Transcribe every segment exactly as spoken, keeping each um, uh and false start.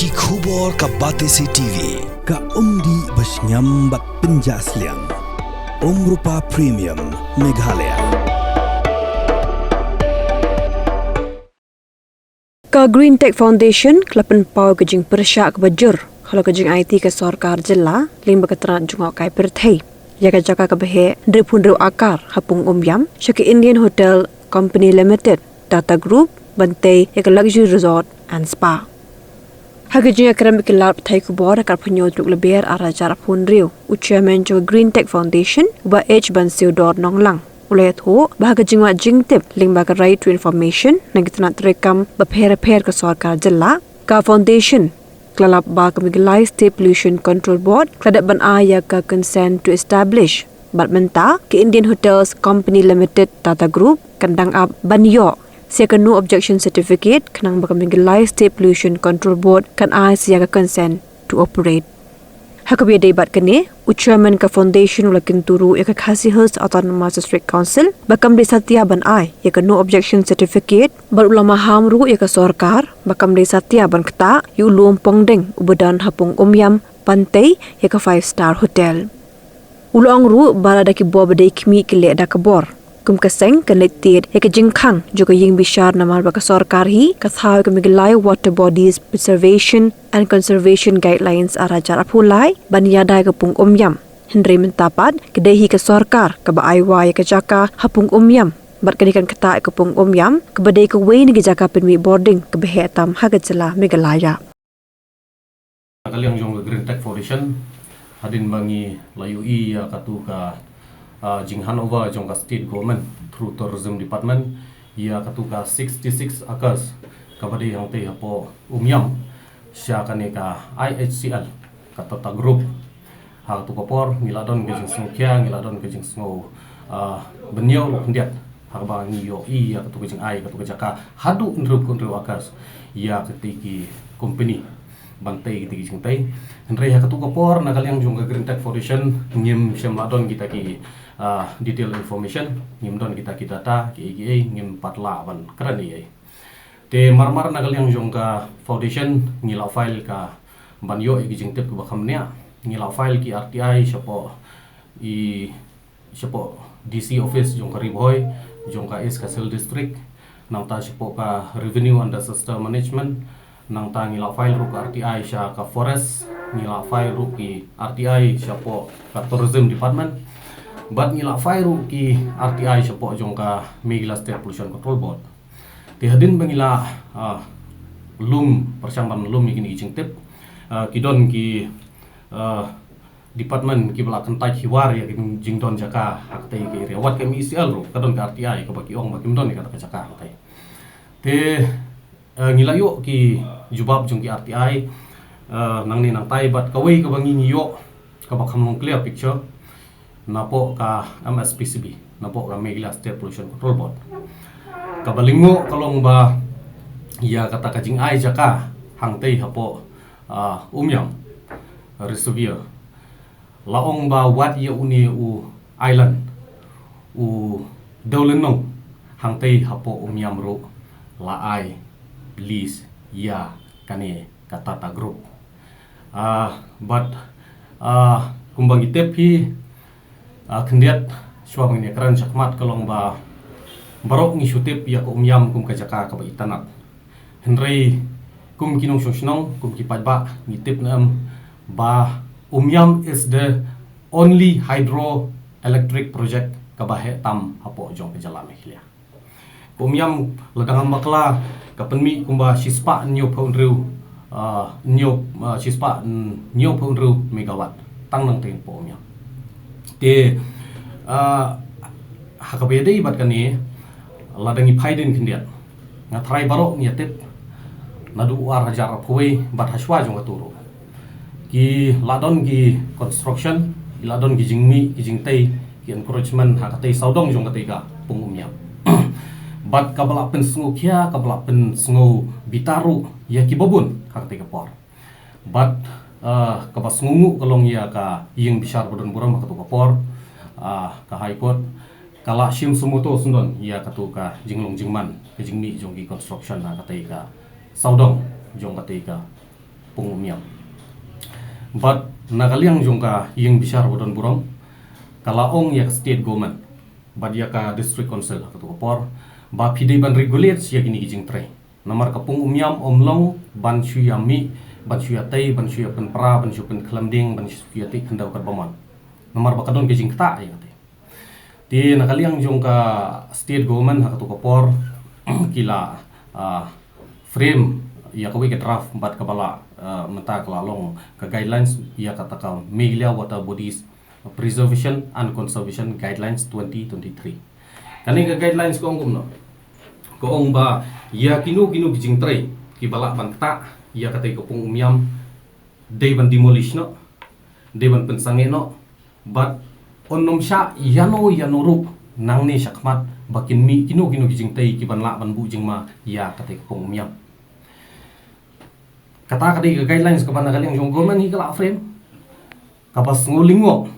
Ki khubor ka Batesi T V, ka umdih ba shngiam bad pynjah sliang. Umrupa Premium, Meghalaya. Ka Green Tech Foundation ka la pynpaw ka jingpyrshah kaba jur halor ka jingaiti ka sorkar jylla lyngba ka tnat jngohkai pyrthei ïa ka jaka kaba heh hynriewphew hynriew akar ha Pung Umiam sha ka Indian Hotel Company Limited, Tata Group, ban tei ïa ka Luxury Resort and Spa. Ha ka jingïakren bad ki lad pathai khubor ha ka arphew hynñiew tarik Lber arhajar arphew hynriew, u Chairman jong ka Green Tech Foundation, u Bah H Bansiodor Nonglang, u la ïathuh ba ha ka jingwad jingtip lyngba ka Right to Information na ki tnat treikam bapher bapher ka sorkar jylla, ka Foundation ka la lap ba ka Meghalaya State Pollution Control Board ka la dep ban ai ïa ka Consent to Establish. Bad mynta ka Indian Hotels Company Limited, Tata Group, kan dang ap ban ïoh sa ka No Objection Certificate khnang ba ka Meghalaya State Pollution Control Board kan ai sa ïa ka Consent to Operate. Ha kaba ïadei bad kane, u Chairman ka Foundation u la kyntu ruh ïa ka Khasi Hills Autonomous District Council ba kam dei satia ban ai ïa ka No Objection Certificate, bad u la maham ruh ïa ka sorkar ba kam dei satia ban ktah ïa u lum pongdeng uba don ha Pung Umiam ban tei ïa ka five star hotel. U la ong ruh ba lada ki bor ba dei khmih ki leh da ka bor, kum ka seng kan leit tied ïa ka jingkhang jong ka ïing bishar namar ba ka sorkar hi ka thaw ïa ka Meghalaya Water Bodies Preservation and Conservation Guidelines arhajar arphew lai ban ïada ïa ka Pung Umiam. Hynrei mynta pat ka dei hi ka sorkar kaba ai wai ïa ka jaka ha Pung Umiam, bad kane kan ktah ïa ka Pung Umiam kaba dei kawei na ki jaka pynmih bording kaba heh tam ha ka jylla Meghalaya. Na ka liang jong ka Green Tech Foundation, hadien ba ngi la ïohi ïa katu ka, ah, jing handover jong ka State Government through Tourism Department ïa katu ka sixty-six acres kaba dei hangtei hapoh Umiam sha kane ka I H C L, ka Tata Group. Ha katu ka por ngi la don ka jingsngewkhia, ngi la don ka jingsngew, ah, bynñiew ruh khyndiat ha kaba ngi ïohi ïa katu ka jingai katu ka jaka haduh hynriewphew hynriew acres ïa kitei ki company ban tei kitei ki jingtei. Hynrei ha katu ka por na ka liang jong ka Green Tech Foundation ngim shym la don kita ki, ah, detail information, ngim don kita ki data kiei kiei, ngim pat lah ban kren ei ei. Te marmar na ka liang jong ka foundation ngi la file ka ban ïoh ïa ki jingtip kiba kham bniah, ngi la file ki R T I shapoh i shapoh D C office jong ka Ri Bhoi jong ka East Khasi Hills District, nangta shapoh ka Revenue and Disaster Management, nangta ngi la file ruh ka R T I sha ka Forest, ngi la file ruh ki R T I shapoh ka Tourism Department, bad ngi la file ruh ki R T I shapoh jong ka Meghalaya State Pollution Control Board. Te hadien ba ngi la, ah, lum, pyrshang ban lum ïa kine ki jingtip, ah, ki don ki, ah, department kiba la kyntait hi war ïa ki jingdon jaka ha katei ka area. Wat ka M E C L ruh ka don ka R T I kaba ki ong ba kim don ïa kata ka jaka ha katei. Te, ah, ngi la ïoh ki jubab jong ki R T I, ah, nangne nangtai, bad kawei kaba ngi ngi ïoh kaba kham long clear picture napoh ka M S P C B, napoh ka Meghalaya State Pollution Control Board. Kaba lyngngoh ka long ba ïa kata ka jingai jaka hangtei hapoh, ah, Umiam Reservoir, la ong ba wat ïa une u island u Dewlynnong hangtei hapoh Umiam ruh la ai lease ïa kane ka Tata Group. Ah, bad, ah, kumba ngi tip hi, ah, khyndiat shuwa ba ngin ïakren shakhmat ka long ba baroh ngi shu tip ïa ka Umiam kum ka jaka kaba itynnad. Hynrei kum ki nongshong shnong, kum ki paidbah, ngi tip ne em ba Umiam is the only hydroelectric project kaba heh tam hapoh jong ka jylla Meghalaya. Ka Umiam lada ngam bakla ka pynmih kumba shispah hynñiewphew hynriew, ah, hynñiew, ah, shispah hynñiewphew hynriew megawatt tang nangtei hapoh Umiam. Te, ah, ha kaba ïadei bad kane, lada ngi phai dien khyndiat, nga tharai baroh ngi ïa tip naduh u ar hajar arphew wei bad hashwa jong katu ruh ki la don ki construction, ki la don ki jingmih ki jingtei, ki encroachment ha katei sawdong jong katei ka Pung Umiam. Bad kaba la pynsngewkhia, kaba la pynsngew bitar ruh ïa kiba bun ha katei ka por. Bad, eh, kaba sngewnguh ka long ïa ka ïing bishar ba don burom ha katu ka por, ah, ka High Court ka la shim suo motu syndon ïa katu ka jinglong jingman ka jingmih jong ki construction ha katei ka sawdong jong katei ka Pung Umiam. Bad na ka liang jong ka ïing bishar ba don burom, ka la ong ïa ka state government bad ïa ka district council ha kato ka por ba phi dei ban regulate ïa kine ki jingtrei. Namar ka Pung Umiam ym long ban shu ïa mih, ban shu ïa tei, ban shu ïa pynpra, ban shu pynkhlem ding, ban shu ïa tei khyndew katba mon. Namar ba ka don ka jingktah ïa kata. Te na ka liang jong ka state government ha kato ka por ki la, ah, frame ïa kawei ka draft bad kaba la, ah, mynta ka la long ka guidelines ïa kata ka Meghalaya Water Bodies Preservation and Conservation Guidelines twenty twenty-three. Kane ka guidelines ka ong kumno? Ka ong ba ïa kino kino ki jingtrei kiba lah ban ktah ïa kata ka Pung Umiam dei ban demolish noh, dei ban pynsangeh noh, bad un ym shah ïano ïano ruh nangne shakhmat ba kin mih kino kino ki jingtei kiban lah ban buh jingma ïa kata ka Pung Umiam. Kata ka dei ka guidelines kaba na ka liang jong government hi ka la frame. Kaba sngewlyngngoh,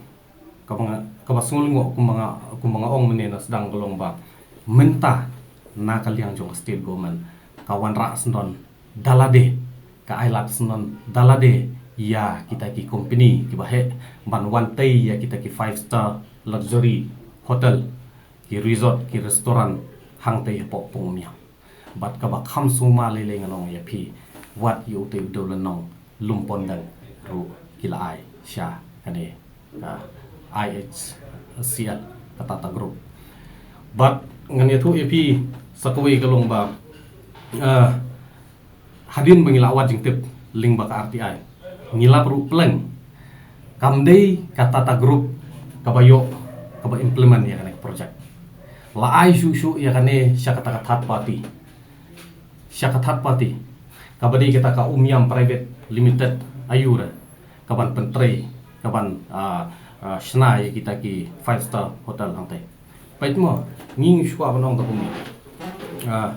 kaba nga, kaba sngewlyngngoh kumba nga, kumba nga ong mynne na sdang ka long ba mynta na ka liang jong ka state government ka wanrah syndon da lade, ka ailad syndon da lade ïa kita ki company kiba heh ban wan tei ïa kita ki five star luxury hotel, ki resort, ki restaurant hangtei hapoh Pung Umiam. Bad kaba kham sngewma lei lei ngan ong ïa phi, wat ïa utei u dewlynnong Lumpondeng ruh ki la ai sha kane ka I H C L, ka Tata Group. Bad ngan ïathuh ïa phi sa kawei ka long ba, ah, hadien ba ngi la wad jingtip lyngba ka R T I, ngi la pyrkhat pleng kam dei ka Tata Group kaba ïoh, kaba implement ïa kane ka project. La ai shuh shuh ïa kane sha kata ka third party, sha ka third party kaba dei kata ka Umiam Private Limited, aïu re, kaban pyntrei, kaban, ah, ah, shna ïa kita ki five star hotel hangtei. Peit mo, ngi ngi shu kwah ban ong ka kumne. Ah,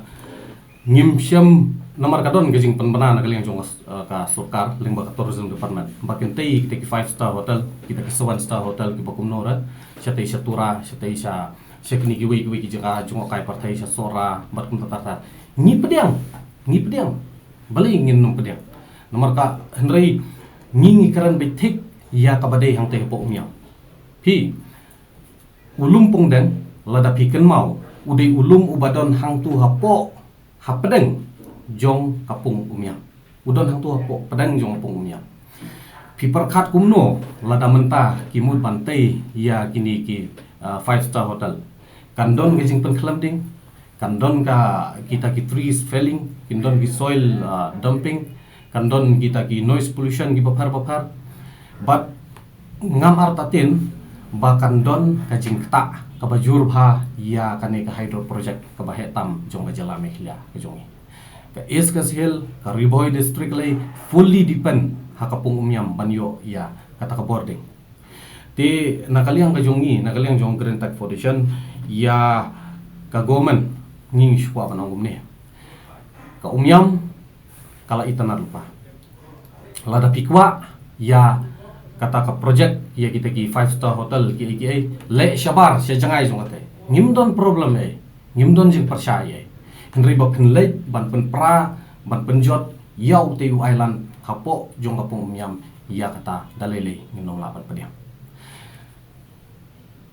ngim shym, namar ka don ka jingpynbna na ka liang jong ka, ah, ka sorkar lyngba ka tourism department ba kin tei kita ki five star hotel, kita ki seven star hotel kiba kumno re, shatei sha Tura, shatei sha, sha kine kiwei kiwei ki jaka jngohkai pyrthei, sha Sohra bad kumta kumta. Ngi pdiang, ngi pdiang. Balei ngin ym pdiang? Namar ka, hynrei ngi ngi kren beit thik ïa kaba dei hangtei hapoh Umiam. Phi, u Lumpongdeng, lada phi kynmaw, u dei u lum uba don hangtu hapoh, hapdeng jong ka Pung Umiam. U don hangtu hapoh pdeng jong ka Pung Umiam. Phi pyrkhat kumno lada mynta ki mut ban tei ïa kine ki, ah, five star hotel? Kan don ka jingpynkhlem ding, kan don ka kita ki trees felling, kin don ki soil, ah, dumping, kan don kita ki noise pollution kiba pher ba pher. Bad ngam artatien ba kan don ka jingktah kaba jur bha ïa kane ka hydro project kaba heh tam jong ka jylla Meghalaya ka jong ngi. Ka East Khasi Hills, ka Ri Bhoi District lei fully depend ha ka Pung Umiam ban ïoh ïa kata ka bording. Te na ka liang ka jong ngi, na ka liang jong Green Tech Foundation, ïa ka government ngi ngi shu kwah ban ong kumne. Ka Umiam ka la itynnad lypa. Lada phi kwah ïa kata ka project, ïa kita ki five star hotel, ki ei ki ei, leh shabar sha jngai jong kata. Ngim don problem ei, ngim don jingpyrshah ei. Hynrei ba phin leit ban pynpra, ban pynjot ïa utei u island hapoh jong ka Pung Umiam, ïa kata da lei lei ngin ym lah ban pdiang.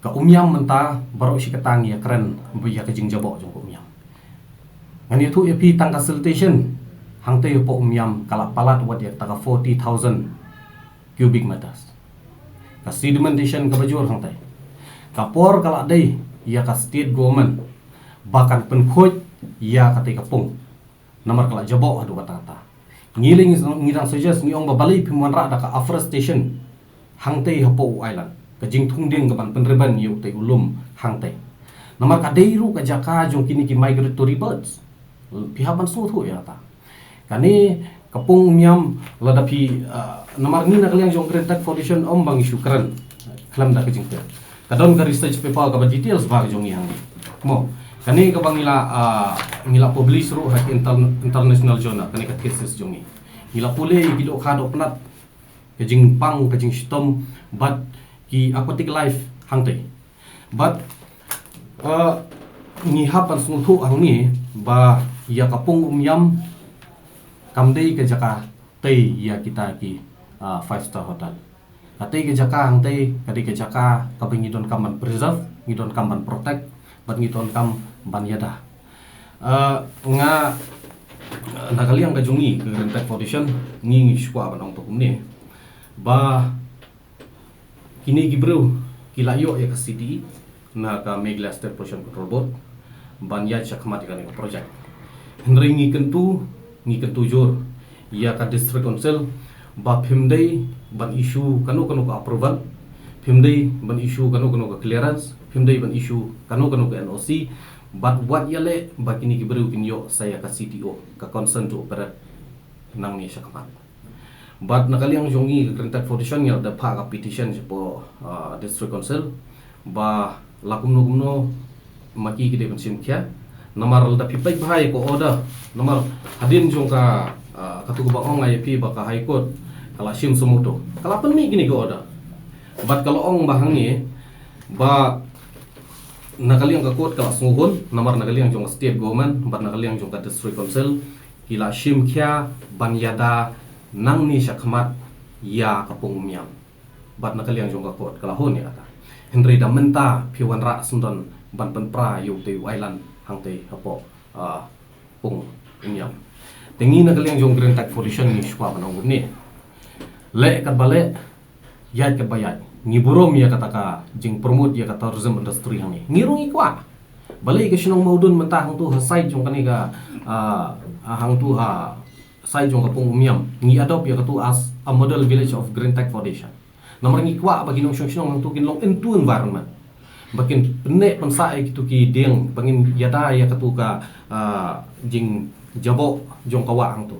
Ka Umiam mynta baroh shi katta ngi ïa kren ba ïa ka jingjaboh jong ka Umiam. Ngan ïathuh ïa phi, tang ka siltation hangtei hapoh Umiam ka la palat wat ïa kata ka forty thousand cubic meters. Ka sedimentation kaba jur hangtei. Ka por ka la dei ïa ka state government ba kan pynkhuid ïa katei ka pung. Namar ka la jaboh haduh katta katta. Ngi lei ngi, ngi dang suggest, ngi ong ba balei phim wanrah da ka afforestation hangtei hapoh u island, ka jingthung dieng kaban pynrben ïa utei u lum hangtei. Namar ka dei ruh ka jaka jong kine ki migratory birds. Phi hap ban sngewthuh ïa kata. Kane ka Pung Umiam, lada phi, ah, namar ngi na ka liang jong Green Tech Foundation ym ba ngi shu kren khlem da ka jingpeit. Ka don ka research paper kaba details bha ka jong ngi hangne. Mo, kane kaba ngi la, ah, ngi la publish ruh ha inter-, international journal, kane ka thesis jong ngi. Ngi la pule ïa ki dohkha dohpnat, ka jingpang, ka jingshitom bad ki aquatic life hangtei. Bad, ah, ngi hap ban sngewthuh hangne ba ïa ka Pung Umiam kam dei ka jaka tei ïa kita ki, ah, five star hotel. Ka tei ka jaka hangtei ka dei ka jaka kaba ngi donkam ban preserve, ngi donkam ban protect, bad ngi donkam ban ïada. Ah, nga, ah, na ka liang ka jong ngi ka Green Tech Foundation, ngi ngi shu kwah ban ong kumne ba kine ki briew ki la ïoh ïa ka C D E na ka Meghalaya State Pollution Control Board ban ïaid shakhmat ïa kane ka project. Hynrei ngi kyntu, ngi kyntu jur ïa ka District Council ba phim dei ban issue kano kano ka approval, phim dei ban issue kano kano ka clearance, phim dei ban issue kano kano ka N O C, bad wat ïaleh ba kine ki briew kin ïoh sa ïa ka C T O, ka consent to operate, nangne shakhmat. Bad na ka liang jong ngi ka Green Tech Foundation ngi la dep phah ka petition shapoh, ah, District Council ba la kumno kumno ma ki ki dei ban shim khia. Namar lada phi peit bha ïa ka order, namar hadien jong ka, ah, katu kaba ong nga ïa phi ba ka High Court ka la shim suo motu, ka la pynmih kine ki order. Bad ka la ong ba hangne ba na ka liang ka court ka la sngewhun, namar na ka liang jong ka state government bad na ka liang jong ka District Council ki la shim khia ban ïada nangne shakhmat ïa ka pung Umiam. Bad na ka liang jong ka court ka la hun ïa kata. Hynrei da mynta phi wanrah syndon ban pynpra ïa utei u island hangtei hapoh, ah, pung Umiam. Te ngi na ka liang jong Green Tech Foundation ngi shu kwah ban ong kumne. Leh katba leh, ïaid katba ïaid, ngi burom ïa kata ka jingpromote ïa ka tourism industry hangne. Ngi ruh ngi kwah. Balei ka shnong Mawdun mynta hangtu ha side jong kane ka, ah, ah, hangtu ha side jong ka pung Umiam ngi adopt ïa katu as a model village of Green Tech Foundation. Namar ngi kwah ba ki nongshong shnong hangtu kin long into environment, ba kin pynneh pynsah ïa kitu ki dieng, ba ngin ïada ïa katu ka, ah, jingjaboh jong ka wah hangtu.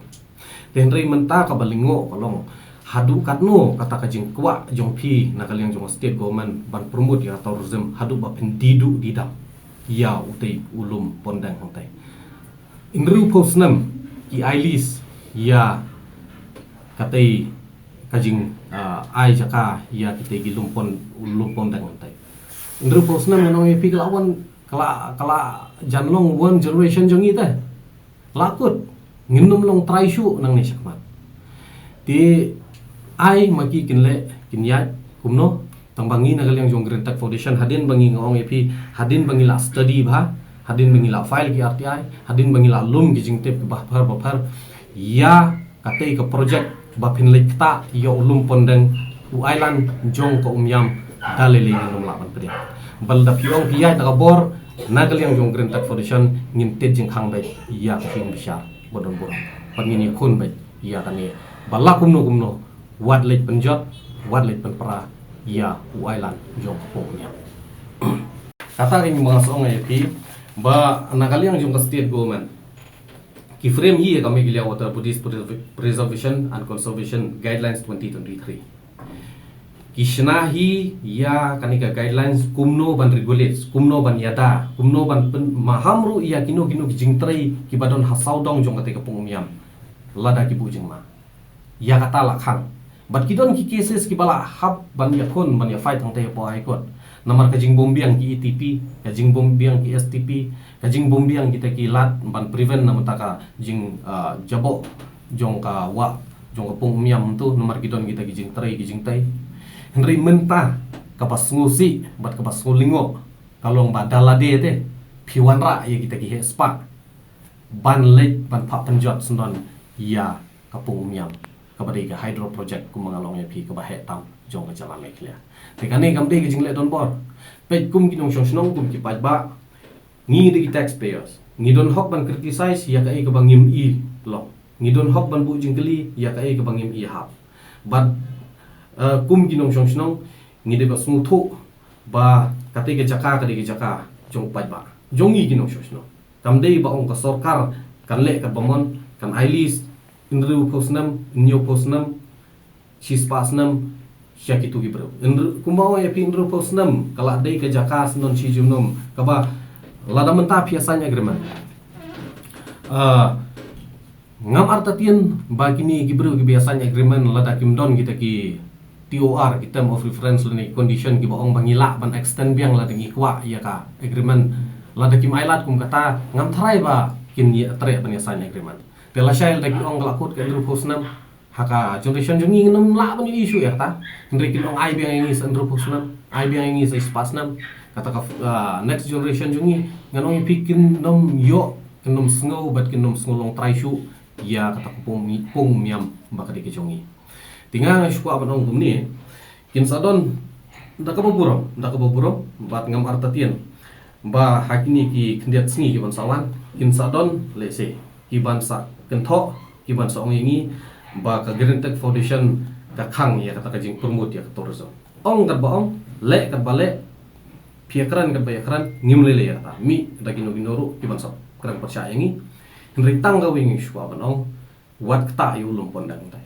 Te hynrei mynta kaba lyngngoh ka long, haduh katno kata ka jingkwah jong phi na ka liang jong state government ban promote ïa ka tourism haduh ba phin die duh die dam ïa utei u lum Pondeng hangtei. Hynriewphew snem ki ai lease ïa katei ka jing, ah, ai jaka ïa kitei ki lum Pon, lum Pondeng hangtei. Hynriewphew snem ngan ong ïa phi ka la wan, ka la, ka la jan long one generation jong ngi te. La kut, ngin ym long trai shuh nangne shakhmat. Te ai ma ki kin leh kin ïaid kumno, tang ba ngi na ka liang jong Green Tech Foundation hadien ba ngi, nga ong ïa phi, hadien ba ngi la study bha, hadien ba ngi la file ki R T I, hadien ba ngi la lum ki jingtip kiba pher ba pher ïa katei ka project ba phin leit ktah ïa u lum Pondeng, u island jong ka Umiam, da lei lei ngin ym lah ban pdiang. Bad lada phi ong phi ïaid na ka bor, na ka liang jong Green Tech Foundation ngin tied jingkhang beit ïa ka jingbishar ba don burom. Bad ngin ïakhun beit ïa kane ba la kumno kumno wat leit pynjot, wat leit pynpra ïa u island jong ka pung Umiam. Kata ka ngi ma nga shu ong ïa phi ba na ka liang jong ka state government ki frame hi ïa ka Meghalaya Water Bodies Preserv-, Preservation and Conservation Guidelines twenty twenty-three. Ki shna hi ïa kane ka guidelines kumno ban regulate, kumno ban ïada, kumno ban pyn-, maham ruh ïa kino kino ki jingtrei kiba don ha sawdong jong katei ka pung Umiam lada ki buh jingma. Ïa kata la khang. Bad ki don ki cases kiba la hap ban ïakhun, ban ïa fight hangtei hapoh High Court. Namar ka jingbymbiang ki E T P, ka jingbymbiang ki S T P, ka jingbymbiang kita ki lad ban prevent na bynta ka jing, ah, jaboh jong ka wah jong ka pung Umiam tu, namar ki don kita ki jingtrei ki jingtei. Hynrei mynta kaba sngewsih bad kaba sngewlyngngoh ka long ba da lade te phi wanrah ïa kita ki heh spah ban leit ban phah pynjot syndon ïa ka pung Umiam, kaba dei ka hydro project kumba nga la ong ïa phi kaba heh tam jong ka jylla Meghalaya. Te kane kam dei ka jingleh donbor. Peit kum ki nongshong shnong, kum ki paidbah, ngi dei ki taxpayers, ngi don hok ban criticize ïa kaei kaba ngim i long. Ngi don hok ban buh jingkylli ïa kaei kaba ngim i hap. Bad, eh, kum ki nongshong shnong ngi dei ban sngewthuh ba katei ka jaka ka dei ka jaka jong u paidbah, jong ngi ki nongshong shnong. Kam dei ba ong ka sorkar kan leh katba mon, kan ai lease hynriewphew snem, hynñiewphew snem, shispah snem sha kitu ki briew. Hynriew, kumba ong ïa phi, hynriewphew snem ka la dei ka jaka syndon shi junom, kaba lada mynta phi ïa sign agreement. Ah, ngam artatien ba kine ki briew kiba ïa sign agreement lada kim don kita ki T O R, ki term of reference lane condition kiba ong ba ngi lah ban extend biang lada ngi kwah ïa ka agreement. Lada kim ai lad kum kata, ngam tharai ba kin ïa treh ban ïa sign agreement. Te lashai lada ki ong ka la kut ka hynriewphew snem, Ha ka generation jong ngi ngin ym lah ban ïoh issue ïa kata. Hynrei kin ong ai biang ïa ngi sa hynriewphew snem, ai biang ïa ngi sa shispah snem. Kata ka, ah, next generation jong ngi, ngan ong ïa phi, kin ym ïoh, kin ym sngew bad kin ym sngew long trai shuh ïa kata ka pung, pung miam ba ka dei ka jong ngi. Te nga nga shu kwah ban ong kumne, kin sa don da kaba burom, da kaba burom bad ngam artatien ba ha kine ki khyndiat sngi ki ban sa wan, kin sa don, let's say, ki ban sa kynthoh, ki ban sa ong ïa ngi ba ka Green Tech Foundation ka khang ïa kata ka jingpromote ïa ka tourism. Ong katba ong, leh katba leh, phi ïakren katba ïakren, ngim lei lei ïa kata. Mih da kino kino ruh ki ban sa kren pyrshah ïa ngi. Hynrei tang kawei ngi shu kwah ban ong, wat ktah ïa u lum pon dang tai.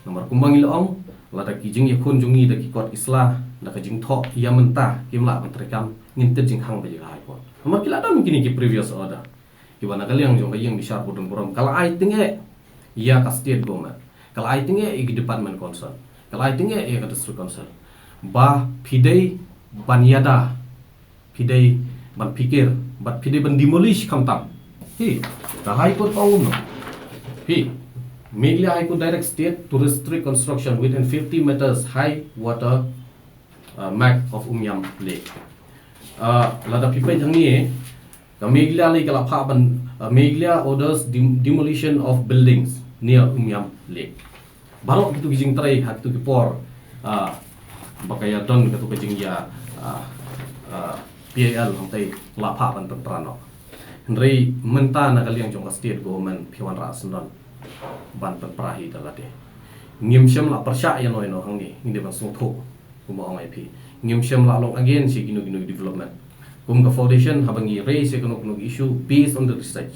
Namar kumba ngi la ong, lada ki jingïakhun jong ngi da ki kot ki sla, da ka jingthoh ïa mynta kim lah ban treikam, ngin tip jinghang ba ïa ka High Court. Namar ki la don kine ki previous order, kiba na ka liang jong ka ïing bishar ba don burom ka la ai tyngeh ïa ka state government, ka la ai tyngeh ïa ki department concern, ka la ai tyngeh ïa ka district council, ba phi dei ban ïada, phi dei ban phikir, bad phi dei ban demolish khamtam. Hi, ka High Court ong kumno? Hi, Meghalaya High Court direct state to restrict construction within fifty meters high water, uh, mark of Umiam Lake. Uh, lada phi peit hangne, ka Meghalaya lei ka la phah ban, uh, Meghalaya orders dem-, demolition of buildings near Umiam Lake. Baroh kitu ki jingtrei ha kitu ki por, ah, ba ka ïa don katu ka jingïa, ah, ah, P I L hangtai la phah ban pynpra noh. Hynrei mynta na ka liang jong ka state government phi wanrah syndon ban pynpra hi da lade. Ngim shym la pyrshah ïano ïano hangne, ngi dei ban sngewthuh. Kumba ong ïa phi, ngim shym la long against ïa kino kino development. Kum ka foundation, haba ngi raise ïa kano kano issue based on the research,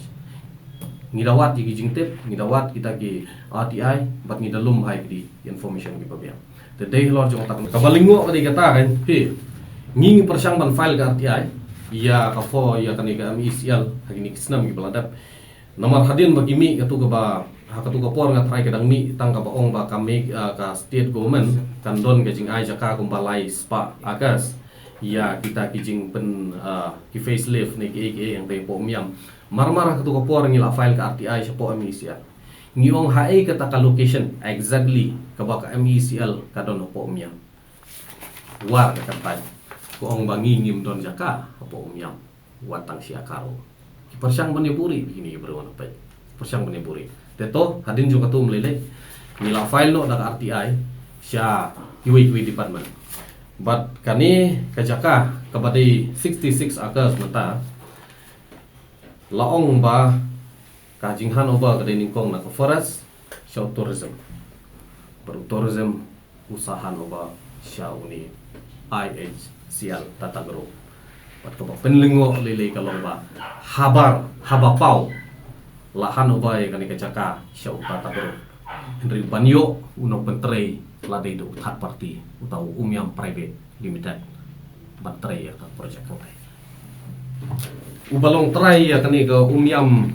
ngi da wad ïa ki jingtip, ngi da wad kita ki R T I, bad ngi da lum ha ïa ki information kiba biang. Te dei halor jong kata, kaba lyngngoh ka dei kata kan phi, ngi ngi pyrshang ban file ka R T I ïa ka fo, ïa kane ka M E C L ha kine ki snem kiba la dep. Namar hadien ba ki mih katu kaba, ha katu ka por nga tharai ka dang mih tang kaba ong ba ka mih, ah, ka state government kan don ka jingai jaka kumba lai spah acres ïa kita ki jingpyn, ah, ki facelift ne kiei kiei hangtai hapoh Umiam. Mar mar ha katu ka por ngi la file ka R T I shapoh M E C L. Ngi ong haei kata ka location exactly kaba ka M E C L ka don hapoh Umiam. War ka kyrteng, ka ong ba ngi ngim don jaka hapoh Umiam. Wat tang shi akar. Ki pyrshang ban ïa buhrieh, kine ki briew na peit. Pyrshang ban ïa buhrieh. Te to, hadien jong katu ym lei lei, ngi la file noh da ka R T I sha kiwei kiwei department. Bad kane ka jaka kaba dei sixty-six acres mynta, la ong ba ka jinghandover ka dei nyngkong na ka forest sha u tourism. Bad u tourism u sa handover sha une I H C L Tata Group. Bad kaba pynlyngngoh lei lei ka long ba habar, haba paw la handover ïa kane ka jaka sha u Tata Group, hynrei ban ïoh u nongpyntrei la dei da u third party, uta u Umiam Private Limited, ban trei ïa ka project hangtai. Uba long trai ïa kane ka Umiam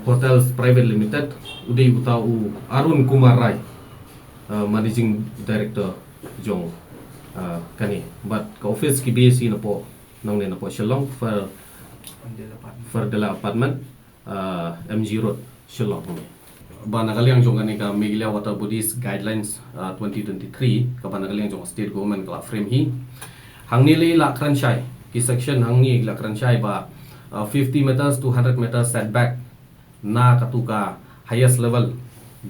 Hotels Private Limited u dei uta u Arun Kumar Rai, uh, Managing Director jong, uh, kane. Bad ka office ki base hi napoh, nangne napoh Shillong, Fer-, Ferdinand Apartment, uh, M G Road, Shillong. Ba na ka liang jong kane ka Meghalaya Water Bodies Guidelines, uh, twenty twenty-three, kaba na ka liang jong ka state government ka la frame hi. Hangne lei la kren shai, ki section hangne la kren shai ba, uh, fifty meters to hundred meters setback na katu ka highest level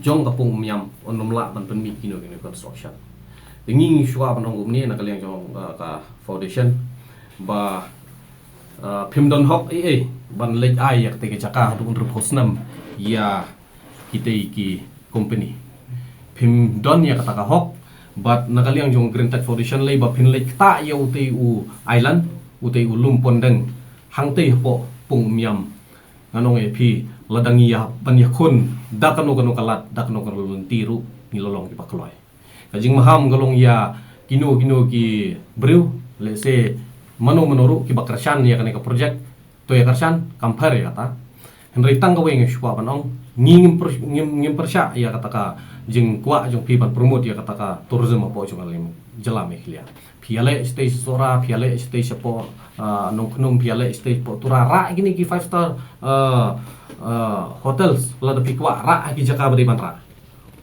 jong ka pung Umiam, un ym lah ban pynmih kino kino construction. Te ngi ngi shu kwah ban ong kumne na ka liang jong, uh, ka foundation ba, uh, phim don hok ei ei ban leit ai ïa katei ka jaka haduh hynriewphew snem ïa kitei ki company. Phim don ïa kata ka hok, bad na ka liang jong Green Tech Foundation lei ba phin leit ktah ïa utei u island, utei u lum pon deng hangtei hapoh pung Umiam. Ngan ong ïa phi, lada ngi ïa ban ïakhun da kano kano ka lad, da kano kano ka lynti ruh, ngi la long kiba kloi. Ka jingmaham ka long ïa kino kino ki briew, let's say, mano mano ruh kiba kyrshan ïa kane ka project, to ïa kyrshan, kam pher ïa kata. Hynrei tang kawei nga shu kwah ban ong, ngi ngim pyr-, ngim, ngim pyrshah ïa kata ka jingkwah jong phi ban promote ïa kata ka tourism hapoh jong ka jylla Meghalaya. Phi ïaleh shatei sha Sohra, phi ïaleh shatei shapoh, ah, Nongkhnum, phi ïaleh shatei shapoh Tura, rah kine ki five star, ah, ah, hotels, lada phi kwah, rah ha ki jaka ba dei ban rah.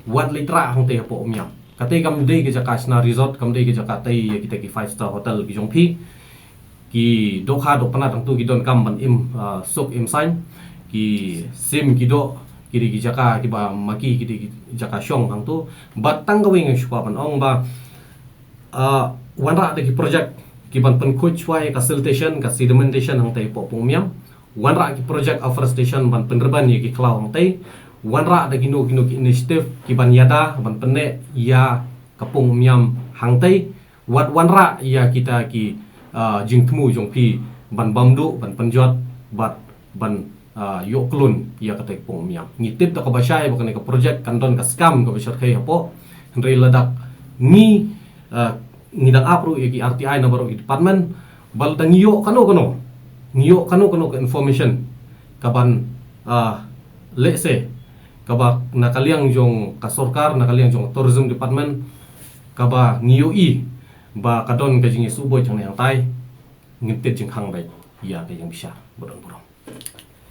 Wat leit rah hangtei hapoh Umiam. Katei kam dei ka jaka shna resort, kam dei ka jaka tei ïa kita ki five star hotel ki jong phi. Ki dohkha dohpynat hangtu ki donkam ban im, ah, suk im saiñ. Ki sim ki doh, ki dei ki jaka kiba ma ki, ki dei ki jaka shong hangtu. Bad tang kawei nga shu kwah ban ong ba, ah, wanrah da ki project ki ban pynkhuid shwa ïa ka siltation, ka sedimentation hangtei hapoh Pong Umiam. Wanrah ki project afforestation ban pynrben ïa ki khlaw hangtei. Wanrah da kino kino ki initiative ki ban ïada ban pynneh ïa ka Pong Umiam hangtei. Wat wanrah ïa kita ki, ah, jingthmu jong phi ban bam duh, ban pynjot bad ban, ah, ïoh klun ïa katei ka Pong Umiam. Ngi tip da kaba shai ba kane ka project kan don ka scam kaba shyrkhei hapoh. Hynrei lada ngi, ah, ngi dang ap ruh ïa ki R T I na baroh ki department, ba lada ngi ïoh kano kano, ngi ïoh kano kano ka information kaban, ah, lehse kaba na ka liang jong ka sorkar, na ka liang jong ka tourism department, kaba ngi ïohi ba ka don ka jingïasuhbuit hangne hangtai, ngin tied jingkhang beit ïa ka ïing bishar ba don burom.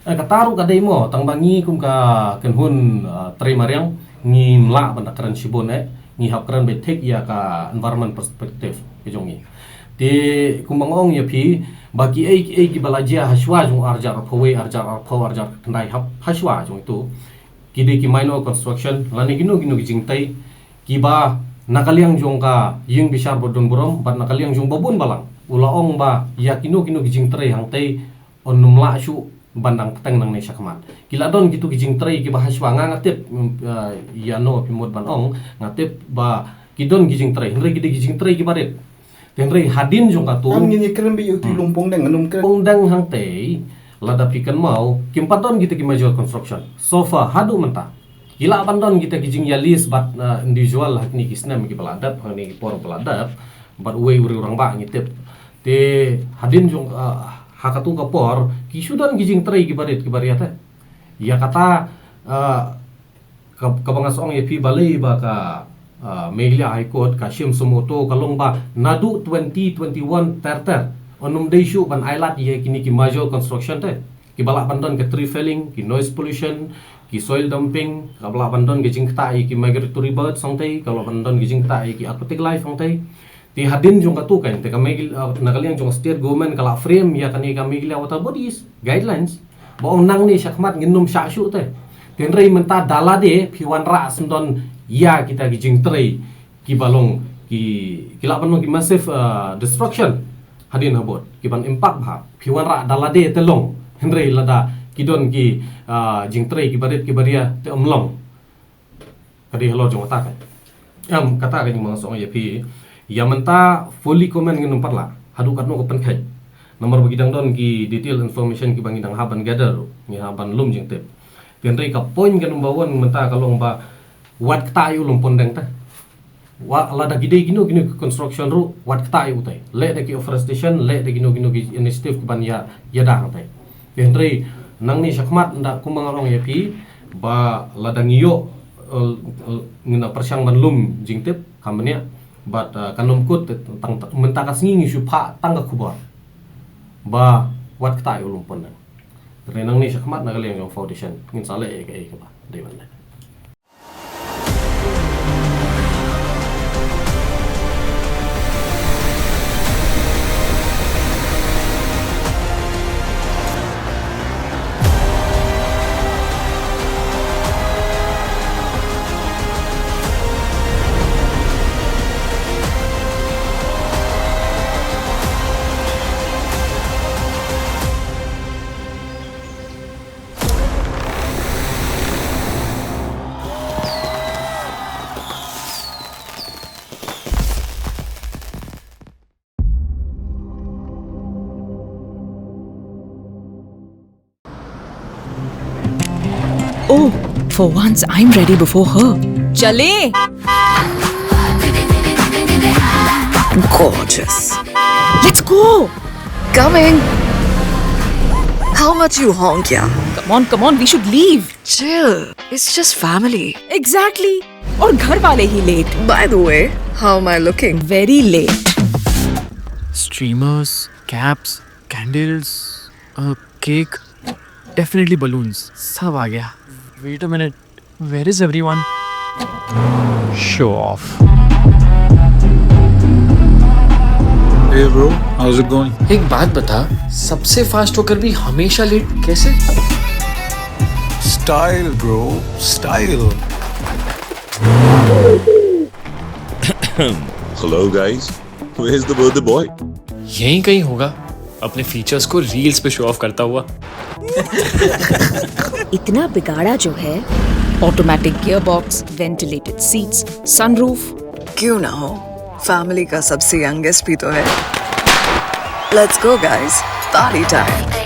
Eh, kata ruh ka dei mo, tang ba ngi kum ka kynhun, ah, trei mariang, ngim lah ban da kren shibun eh, ngi hap kren beit thik ïa ka environment perspective ka jong ngi. Te kumba nga ong ïa phi, ba kiei kiei kiba la jia hashwa jong arhajar arphew wei, arhajar arphew, arhajar khyndai hap hashwa jong itu, ki dei ki minor construction lane kino kino ki jingtei kiba na ka liang jong ka ïing bishar ba don burom bad na ka liang jong ba bun balang u la ong ba ïa kino kino ki jingtrei hangtei un ym lah shuh ban dang bteng nangne shakhmat. Ki la don kitu ki jingtrei kiba hashwa, nga nga tip, mm, eh, ïa no phi mut ban ong, nga tip ba ki don ki jingtrei, hynrei ki dei ki jingtrei kiba rit. Te hynrei hadien jong katu, am ngin ïa kren beit ïa utu i long Pongdeng, ngan ym kren. Pongdeng hangtei, lada phi kynmaw, kim pat don kita ki major construction so far haduh mynta. Ki lah ban don kita ki jingïalist bad, uh, individual ha kine ki snem kiba la dep, ha kine ki por ba la dep, bad uwei u rangbah ngi tip. Te hadien jong, uh, ha katu ka por ki shu don ki jingtrei kiba rit kiba rit te. Ïa kata, uh, ka, kaba nga sa ong ïa phi balei ba ka, ah, Meghalaya High Court ka shim suo motu ka long ba naduh twenty twenty-one ter ter un ym dei shuh ban ailad ïa kine ki major construction te. Kiba lah ban don ka tree felling, ki noise pollution, ki soil dumping, kaba lah ban don ka jingktah ïa ki migratory birds hangtei, kaba lah ban don ka jingktah ïa ki aquatic life hangtei. Te hadien jong katu kan, te ka Meghalaya, uh, na ka liang jong state government ka la frame ïa kane ka Meghalaya Water Bodies Guidelines. Ba ong nangne shakhmat ngin ym shah shuh te. Te hynrei mynta da lade phi wanrah syndon ïa kita ki jingtrei kiba long ki, ki lah ban long ki massive, uh, destruction hadien habud, ki ban impact bha. Phi wanrah da lade te long. Hynrei lada ki don ki, uh, jingtrei kiba rit kiba ria te ym long. Ka dei halor jong kata ka. Em, kata ka jingmang song ïa phi. Ïa mynta fully comment ngin ym pat lah haduh katno ka pynkheiñ. Namar ba ki dang don ki detail information kiba ngi dang hap ban gather, ngi hap ban lum jingtip. Te hynrei ka point ka number one mynta ka long ba wat kata ïa u long Pongdeng te. Wa lada ki dei kino kino ki construction ruh wat kata ïa utai. Leh da ki afforestation, leh da kino kino ki initiative kiban ïa, ïada hangtai. Te hynrei nangne shakhmat nda kumba nga ong ïa phi ba lada ngi ïoh, eh, eh, ngin da pyrshang ban lum jingtip ka mynta bad, eh, kan ym kut tang, tang mynta ka sngi ngi shu phah tang ka khubor ba wat kata ïa u long Pongdeng. Te nangne shakhmat na ka liang jong foundation ngin sa leh ïa kaei kaba dei ban leh. Oh, for once I'm ready before her. Chale! Gorgeous. Let's go! Coming! How much you honk, yeah? Come on, come on, we should leave. Chill. It's just family. Exactly. और घर वाले ही late. By the way, how am I looking? Very late. Streamers, caps, candles, a cake, definitely balloons. सब आ गया. Wait a minute. Where is everyone? Show off. Hey bro, how's it going? एक बात बता, सबसे फास्ट होकर भी हमेशा लेट कैसे? Style, bro, style. Hello, guys. Where's the birthday boy? यहीं कहीं होगा, अपने फीचर्स को रील्स पे शो ऑफ करता हुआ। इतना बिगाड़ा जो है। Automatic gearbox, ventilated seats, sunroof। क्यों ना हो, फैमिली का सबसे यंगेस्ट भी तो है। Let's go guys, party time।